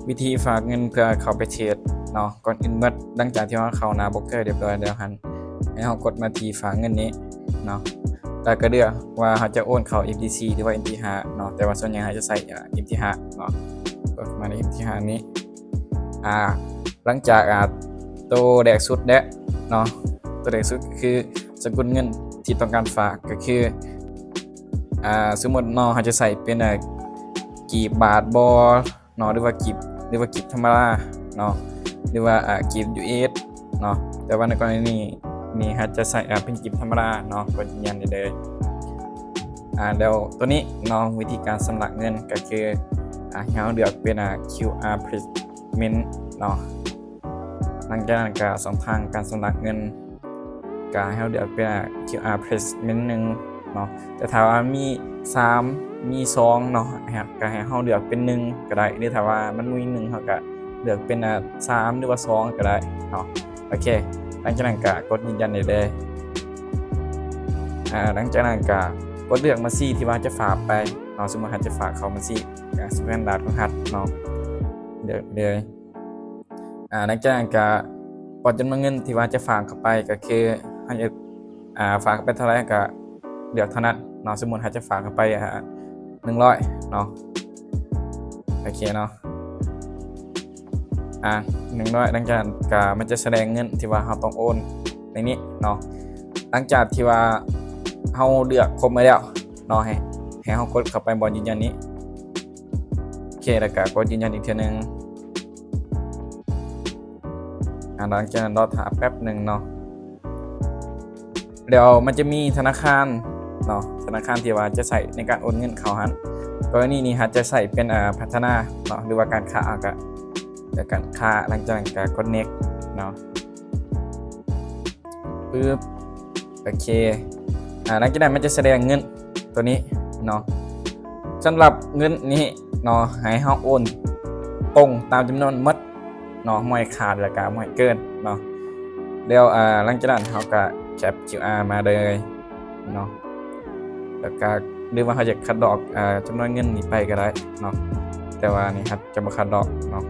ວິທີຝາກເງິນເພື່ອເຂົ້າໄປເທຣດເນາະ. ກ່ອນອື່ນໝົດ ຫຼັງຈາກທີ່ເຮົາເຂົ້າໜ້າໂບຣກເກີຮຽບຮ້ອຍແລ້ວຫັ້ນ ໃຫ້ເຮົາກົດມາທີ່ຝາກເງິນນີ້ເນາະ ແລ້ວກໍເລືອກວ່າເຮົາຈະໂອນເຂົ້າ ເອັມທີສີ່ ຫຼືວ່າ ເອັມທີຫ້າ ເນາະ, ແຕ່ວ່າສ່ວນໃຫຍ່ເຮົາຈະໃຊ້ ເອີ ເອັມທີຫ້າ ເນາະ. ກົດມາໃນ ເອັມທີຫ້າ ນີ້ ອາ ຫຼັງຈາກ ອາ ໂຕແລກສຸດແລ້ວເນາະ, ໂຕແລກສຸດກໍຄືສະກຸນເງິນທີ່ຕ້ອງການຝາກ ກໍຄື ອາ ສົມມຸດເນາະ ເຮົາຈະໃຊ້ເປັນ ອາ ກີບ ບາດບໍ ເນາະ ຫຼືວ່າກີບ ຫຼືວ່າກີບທຳມະດາເນາະ ຫຼືວ່າ ອາ ກີບ ຢູເອສ ເນາະ. ແຕ່ວ່າໃນກໍລະນີນີ້ ນີ້ເຮົາຈະໃຊ້ ອາ ເປັນກີບທຳມະດາເນາະ, ກົດຢືນຢັນໄດ້ເລີຍ. ອາ ແລ້ວໂຕນີ້ເນາະ ວິທີການຊຳລະເງິນກໍຄື ອາ ໃຫ້ເຮົາເລືອກເປັນ ອາ ຄິວອາ Payment ເນາະ. ຫຼັງຈາກນັ້ນກໍຊ່ອງທາງການຊຳລະເງິນ ກໍໃຫ້ເຮົາເລືອກເປັນ ອາ ຄິວອາ Payment ໜຶ່ງເນາະ. ແຕ່ຖ້າວ່າມີສາມ ມີສອງເນາະ ໃຫ້ ກໍໃຫ້ເຮົາເລືອກເປັນໜຶ່ງກໍໄດ້ ຫຼືຖ້າວ່າມັນບໍ່ມີໜຶ່ງ ເຮົາກໍເລືອກເປັນ ອາ ສາມ ຫຼືວ່າສອງກໍໄດ້ເນາະ. ໂອເຄ ຫຼັງຈາກນັ້ນກໍກົດຢືນຢັນໄດ້ເລີຍ. ອາ ຫຼັງຈາກນັ້ນກໍກົດເລືອກບັນຊີທີ່ວ່າຈະຝາກໄປເນາະ. ສົມມຸດເຮົາຈະຝາກເຂົ້າບັນຊີ ອາ ສະແຕນດາດຂອງເຮົາເນາະ, ເລືອກເລີຍ. ອາ ຫຼັງຈາກນັ້ນກໍປ້ອນຈຳນວນເງິນທີ່ວ່າຈະຝາກເຂົ້າໄປ ກໍຄືເຮົາຈະ ອາ ຝາກໄປເທົ່າໃດກໍເລືອກເທົ່ານັ້ນເນາະ. ສົມມຸດເຮົາຈະຝາກເຂົ້າໄປ ອາ ໜຶ່ງຮ້ອຍເນາະ. ໂອເຄເນາະ ອາ ໜຶ່ງຮ້ອຍ. ຫຼັງຈາກນັ້ນກໍມັນຈະສະແດງເງິນທີ່ວ່າເຮົາຕ້ອງໂອນໃນນີ້ເນາະ. ຫຼັງຈາກທີ່ວ່າເຮົາເລືອກຄົບໝົດແລ້ວເນາະ ໃຫ້ ໃຫ້ເຮົາກົດເຂົ້າໄປບ່ອນຢືນຢັນນີ້. ໂອເຄ ແລ້ວກໍກົດຢືນຢັນອີກເທື່ອໜຶ່ງ. ອາ ຫຼັງຈາກນັ້ນລໍຖ້າແປັບໜຶ່ງເນາະ. ແລ້ວມັນຈະມີທະນາຄານເນາະ, ທະນາຄານທີ່ວ່າຈະໃຊ້ໃນການໂອນເງິນເຂົ້າຫັ້ນ. ກໍລະນີນີ້ເຮົາຈະໃຊ້ເປັນ ອາ ພັດທະນາເນາະ ຫຼືວ່າການຄ້າ ເຮົາກໍເລືອກການຄ້າ. ຫຼັງຈາກນັ້ນກໍກົດ Next ເນາະ. ປຶບ ໂອເຄ ອາ ຫຼັງຈາກນັ້ນມັນຈະສະແດງເງິນໂຕນີ້ເນາະ. ສຳລັບເງິນນີ້ເນາະ ໃຫ້ເຮົາໂອນຕົງຕາມຈຳນວນໝົດເນາະ, ບໍ່ໃຫ້ຂາດ ແລ້ວກໍບໍ່ໃຫ້ເກີນເນາະ. ແລ້ວ ອາ ຫຼັງຈາກນັ້ນເຮົາກໍແຄັບ ຄິວອາ ມາເລີຍເນາະ. ແລ້ວກໍ ຫຼືວ່າເຮົາຢາກຄັດລອກ ອາ ຈຳນວນເງິນນີ້ໄປກໍໄດ້ເນາະ, ແຕ່ວ່ານີ້ເຮົາຈະບໍ່ຄັດລອກເນາະ.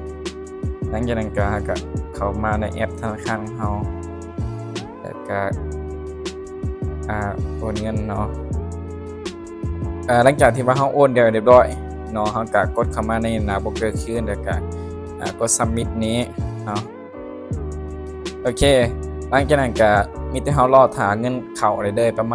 ຫຼັງຈາກນັ້ນກໍ ເຮົາກໍເຂົ້າມາໃນແອັບທະນາຄານຂອງເຮົາ ແລ້ວກໍ ອາ ໂອນເງິນເນາະ. ອາ ຫຼັງຈາກທີ່ວ່າເຮົາໂອນແລ້ວຮຽບຮ້ອຍເນາະ, ເຮົາກໍກົດເຂົ້າມາໃນໜ້າໂບຣກເກີຄືນ ແລ້ວກໍ ອາ ກົດ Submit ນີ້ເນາະ. ໂອເຄ ຫຼັງຈາກນັ້ນກໍມີແຕ່ເຮົາລໍຖ້າເງິນເຂົ້າໄດ້ເລີຍ ປະມາ